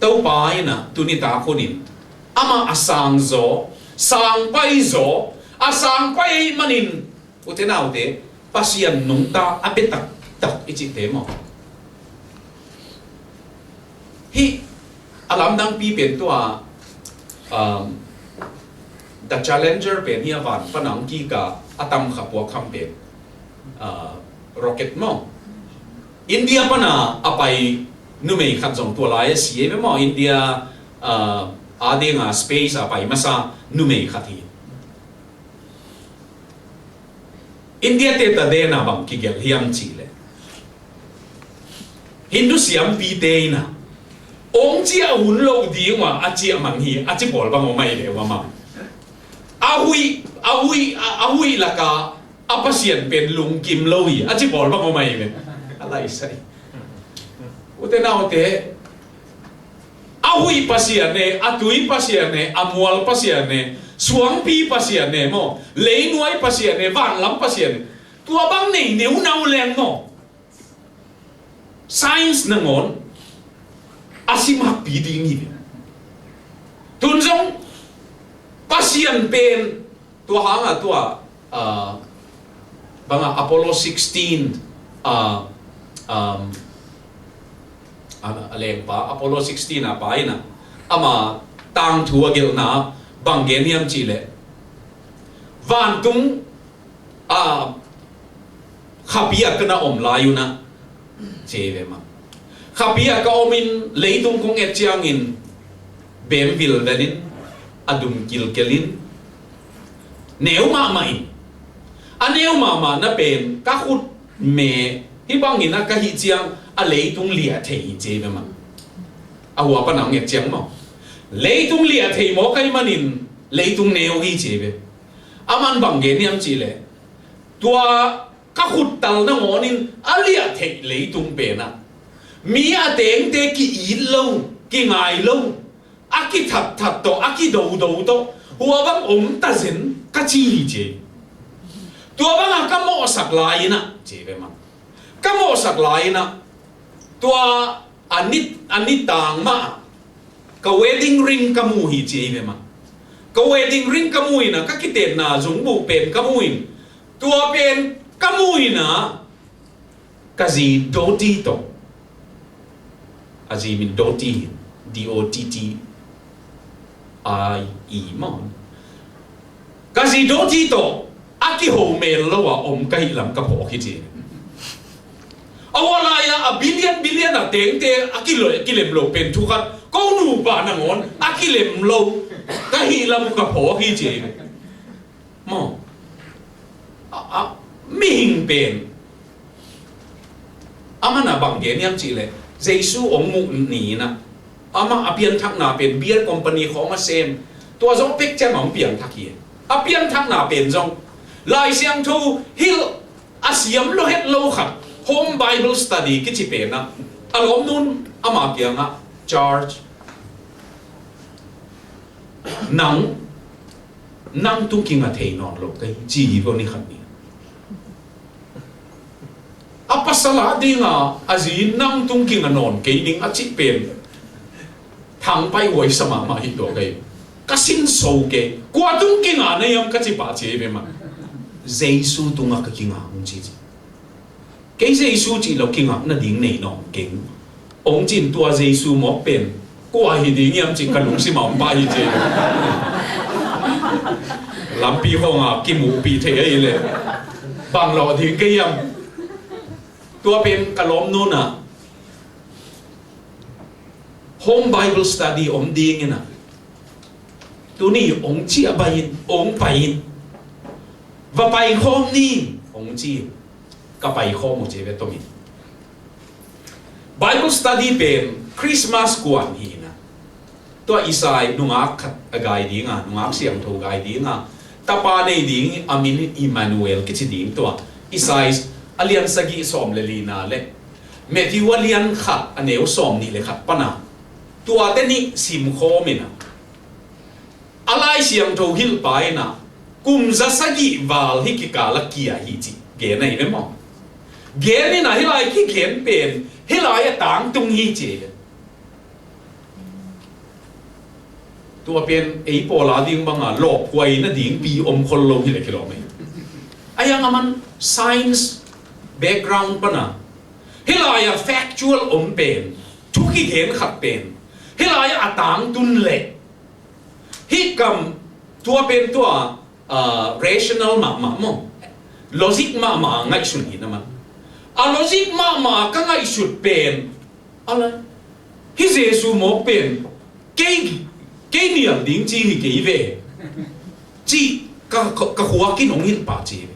Topa in a tuni tak hunin amah a sangzaw, sangpai zaw, a sangpai ahih manin, ute naute, Pasian nungta a bia taktak i cihte maw, hih A lamdangpi pen tua, um, The Challenger pen hi a, van pan a hong kik a, a tam kha puak kham pen, uh, rocket maw. India pan a a pai numei khat zong tua lai a si ei ve maw. India, uh, a ding a space a pai masa numei khat hi. India te ta den a bang kigelh hiam cih leh, Hindu siampite in a, hong ciah hun loh ding uh a a ciah mang hi, a ci pawl bang om ahi ve uh amau. A huih, a huih, a, a huih lak a a pasian pen lungkim lo hi, a ci pawl bang om ahi ve. A laisai. Ute naute, a huih pasian e, a tui pasian e, a mual pasian e, suangpi pasian e maw, leinuai pasian e, vanlam pasian e. Tua bang nei neu nau leng maw, science nangawn a si makpi ding hi ve. Tun zong Pasian pen tua hang a tua, ah, bang a Apollo sixteen, ah, um, a, a lengpa Apollo sixteen a pa in a, ama tangthu a gelhna bang gen hiam cih leh, vantung, a, khapi a ka na om lai un a, ci ei ve maw. Khapi a ka om in leitung kong et ciangin bem vilvel in, a dum kilkel in, neu mahmah in, a neu mahmah na pen ka khut me hih bangin a ka hih ciang a leitung liah thei hi, ci ei ve maw. A hua pan a hong et ciang maw, leitung liah thei mawk ahih manin leitung neu hi, ci ei ve. Aman bang gen hiam cih leh, tua ka khuttal nangawn in a liah theih leitung pen ah mi a tengte ki-it lo, kingai lo, a kithatthat tawh, a kidodo tawh, hua bang om ta zen ka ci hi, ci ei. Tua bang a ka mawhsak lai in ah, ci ei ve maw. Ka mawhsak lai in ah, tua a ni, a ni tang mah ka wedding ring ka mu hi, ci ei ve maw. Ka wedding ring ka mu in ah, ka kitenna zungbuh pen ka mu in, tua pen ka mu in ah, ka zi Doti tawh, a zi min Doti hi, D O T T I E maw. Ka zi Doti tawh a kiho mel lo a om ka hih lam ka phawk hi, ci. A hua lai-a a billion billion a tengte a kilo, kilem lo pen thu khat, ko nupa nangawn a kilem lo ka hih lam ka phawk hi, ci. Maw. A, a, mihing pen, aman a bang gen hiam cih leh, Jesu hong muh ni in ah, amah a pianthakna pen beer company khawng a sem, tua zawh pek ciang a hong piangthak hi. A pianthakna pen zong Lai Siangtho hilh a siam lo het lo khat, home Bible study kici pen ah, a lawmnu'n ama kiangah, Charge, nang, nang tung kinga thei nawn lo ka hi, ci hi vo ni khat ni. A pasal a dinga a zi in nang tung kinga nawn kei ning a cih pen thangpai huai sa mahmah hi tua ka hi. Ka sin so kei, kua tung kinga na hiam ka ci pah, ci ei ve maw. Jesu tungah ka kinga, hong ci ci. Kei Jesu cih lo kingak nading nei nawn keng. Hong ci in, tua Jesu mawk pen kua hi ding hiam cih ka lungsim ah om pah hi, ci. Lampi khawng ah kimuhpih thei ahih leh bang lawh ding ka hiam. Tua pen ka lawmnu'n ah, home Bible study om ding in ah, tuni hong ciah bai in, hong pai in, va paikhawm ni, hong ci in. Ka paikhawm uh, ci ve, tawm in. Bible study pen Christmas kuan hi in ah, tua Isai nungak khat a gai ding a, nungak siangtho gai ding a, tapa nei ding, a min Emmanuel kici ding, tua Isai a lian sagih sawm le lina le Matthew a lian khat a neu sawm nih le khat pan a, tuate nih simkhawm in ah, a Lai Siangtho hilhpa in ah, kum za sagih val hih kikal a kia hi, ci gen ahi ve maw. Gen in ah, hih lai kigen pen hih lai a tangtung hi, ci ve. Tua pen ei pawl a ding bang a lawphuai nading pi om khol lo hi leh kilawm hi. A hiang, aman science background pan a, hih lai a factual om pen, thu kigen khat pen, Hih lai-ah a tangtun leh hih kam tua pen tua, ah, rational mahmah maw, logic mahmah ngaihsun hi na man. A logic mahmah ka ngaihsut pen, a la, hih Jesu mawk pen kei, kei nial ding ci hi kei ve, ci ka, ka, ka khuak in hong hilh pah ci hi.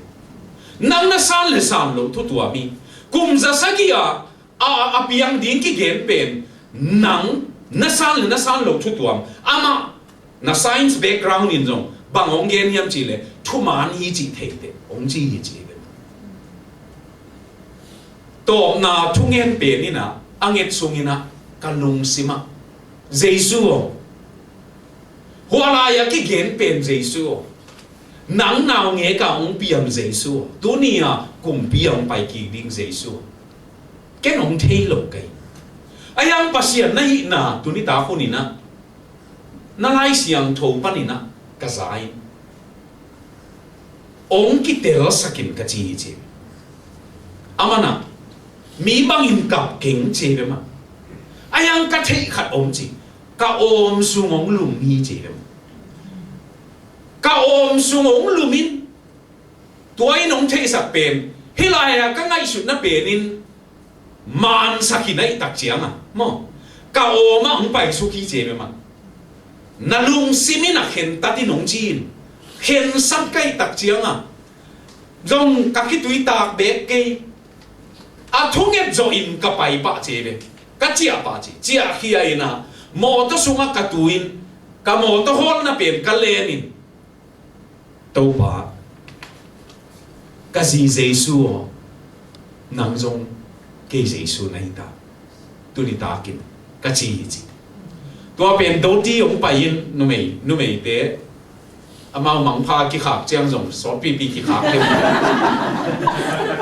Nang na san le san lo thu tuam hi. Kum za sagih ah a, a piang ding kigen pen nang na san le na san lo thu tuam. Amah na science background in zong bang hong gen hiam cih leh thuman hi cih thei teh hong ci hi ci hi. Tawpna thungen pen in ah a nget sung in ah ka lungsim ah Jesu aw, hua lai-ah kigen pen Jesu aw, nang naungek a hong piang Jesu aw, tuni-a kumpi a hong pai kik ding Jesu aw, ken hong thei lo kei. Ahi hang Pasian na hihna tuni tak hun in ah na Lai Siangtho panin ah ka za in hong kitelsak in ka ci hi ci. Aman ah mi bangin kap keng ci hi ve mah. Ahi hang ka theih khat om ci, ka awm sung hong lum hi ci hi ve mah. Ka awm sung hong lum in, tua in hong theihsak pen hih lai-ah ka ngaihsutna pen in mansak hi na hih tak ciang a maw, ka awm ah hong paisuk hi ci hi ve mah. Na lungsim in a khentat in hong ci in, khensat ka hih tak ciang a zong ka khitui tak bek kei, a thunget zawh in ka pai pah ci hi ve. Ka ciah pah ci, ciah khia in ah mawtaw sungah ka tu in, ka mawtaw hawlna pen ka len in, Topa, ka zi Jesu aw, nang zong kei Jesu na hi ta, tuni takin ka ci hi ci. Tua pen doti hong pai in, numei, numeite amau mangpha kikhak ciang zong sawtpipi kikhak hi.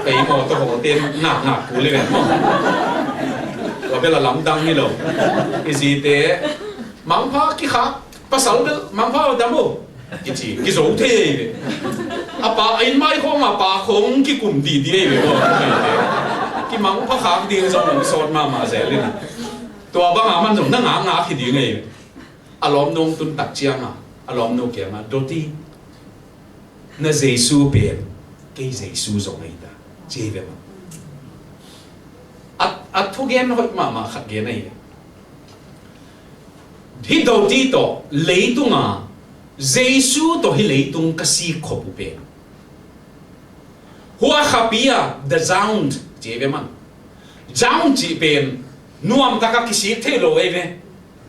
Kei mawtaw hawlte ngakngak kul hi ve maw. Tua bel a lamdang hi lo. I zite mangpha kikhak, pasal bel mangpha aw dam aw kici, kizo thei hi ve. A pa, a inn mai khawng a pa khawng kikum didi hi ve maw. Kimangpha khak ding zong hong sawt mahmah zel in. Tua bang a man zong na ngakngak hi ding hi ve. A lawmnu hong tun tak ciang a, a lawmnu kiang a, doti, na Jesu pen kei Jesu zong hi ta, ci hi ve maw. A, a thugen hoih mahmah khat gen ahi. Hih doti tawh leitung a Jesu tawh hih leitung ka sik khop uh pen, hua khapi a the drowned ci hi ve maw. Drowned cih pen nuam tak a kisik thei lo hi ve.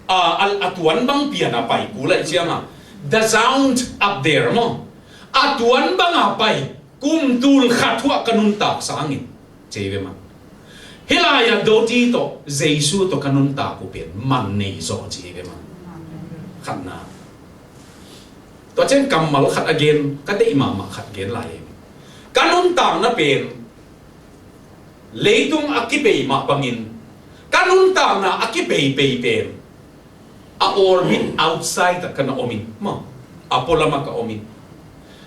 A, a, a tuan bang pian a pai kul ahih ciang a, the drowned up there maw, a tuan bang a pai kum tul khat uh ah ka nuntak sangin ci hi ve maw. Hih lai-ah doti tawh Jesu tawh ka nuntak uh pen man nei zaw ci hi ve maw. Khatna. Tua ciang kammal khat a gen, ka deih mahmah khat gen lai hi. Ka nuntakna pen leitung a kibei mah bangin ka nuntakna a kibeibei pen a orbit outside ah ka na om in maw, a pualam ah ka om in,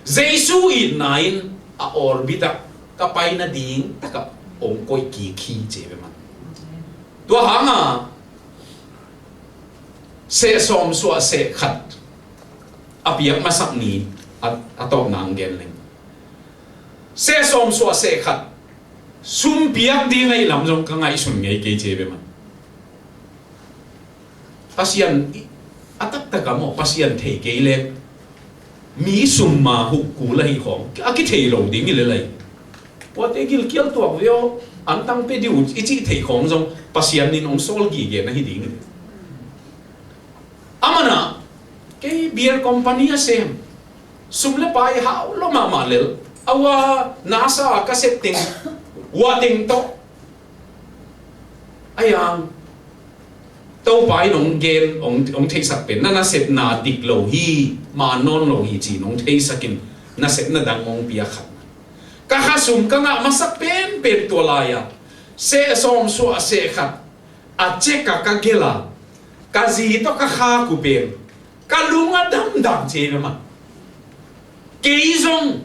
Jesu itna in a orbit ah ka pai nading tak ah hong koih kik hi ci hi ve maw. Tua hang a seh sawm suah seh khat a piak masak ni a, a tawpna hong gen leng. Seh sawm suah seh khat sum piak ding ahih lam zong ka ngaihsun ngei kei ci hi ve maw. Pasian i, a taktak a maw, Pasian thei kei leh mi sum ma huh kul ahih khawng a kithei lo ding hi lel lai. Tuate gilkial tuak ve aw, antang pe dih uh i cih theih khawng zong Pasian in hong sawl gige na hi ding hi. Aman ah kei beer company a sem, sum le pai hau lo mahmah lel, a hua nasa ka sep teng, hua teng tawh a yang Topa in hong gen, hong, hong theihsak pen na nasepna dik lo hi, man nawn lo hi ci-in hong theisak in nasepna dang hong pia khat. Ka khasum ka ngah masak penpen tua lai-a seh sawm suah seh khat a cek a ka gelh a, ka zi tawh ka khak uh pen ka lung a damdam ci hi ve maw. Kei zong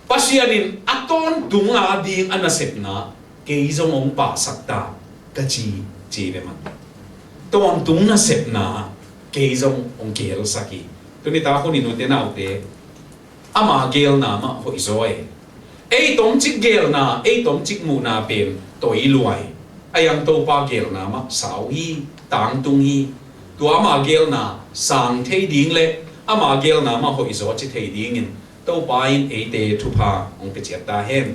Pasian in a tawntung a ding a nasepna kei zong hong pahsak ta ka ci, ci hi ve maw. Tawntung nasepna kei zong hong gelsak hi. Tuni tak hun in ute naute, ama gelna mah hoih zaw e. Ei tomcik gelna, ei tomcik muhna pen toi luai. A yang Topa gelna mah sau hi, tangtung hi. Tua ama gelna sang thei ding le ama gelna mah hoih zaw ci thei dingin Topa in eite thupha hong pia ciat ta hen.